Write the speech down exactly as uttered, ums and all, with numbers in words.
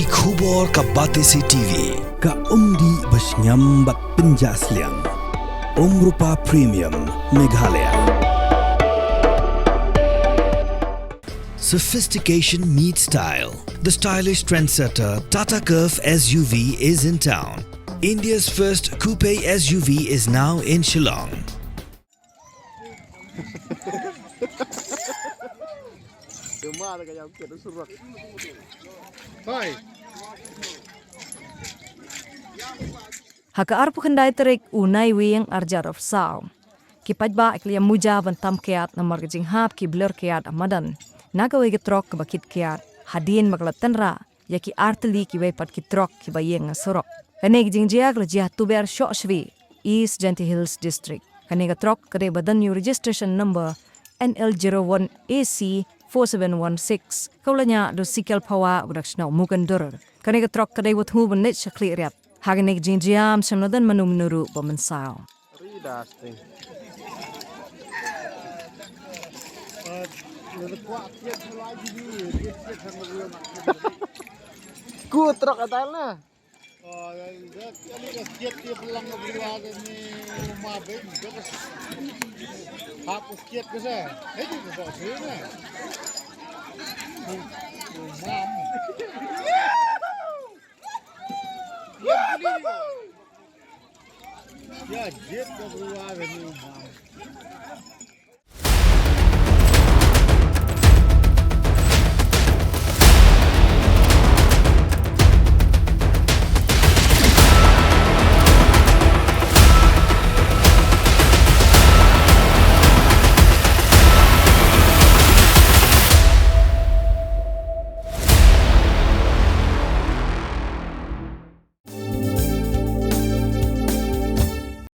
Khubor ka Batesi T V, ka umdih ba shngiam bad pynjah sliang. Umrupa Premium, Meghalaya. Sophistication meets style. The stylish trendsetter Tata Curvv S U V is in town. India's first coupe S U V is now in Shillong. Ha ka arphew khyndai tarik u Naiwieng arhajar arphew saw, ki paidbah ki la ïa muja ban tam kiad namar ka jinghap ki blur kiad ha madan na kawei ka trok kaba kit kiad, hadien ba ka la tynrah ïa ki artylli kiwei pat ki trok kiba ïeng ha surok. Kane ka jingjia ka la jia ha Tuber Shoshri, East Jaintia Hills District. Kane ka trok ka dei ba don ïa u registration number N L zero one A C four seven one six, ka la ñiah da u Sikel Phawa uba da ka shnong Mukandur. Kane ka trok ka dei wat hu ban leit sha Khliehriat. Ha kane ka jingjia ym shym la don mano mano ruh ba mynsaw. Ku trok atal na.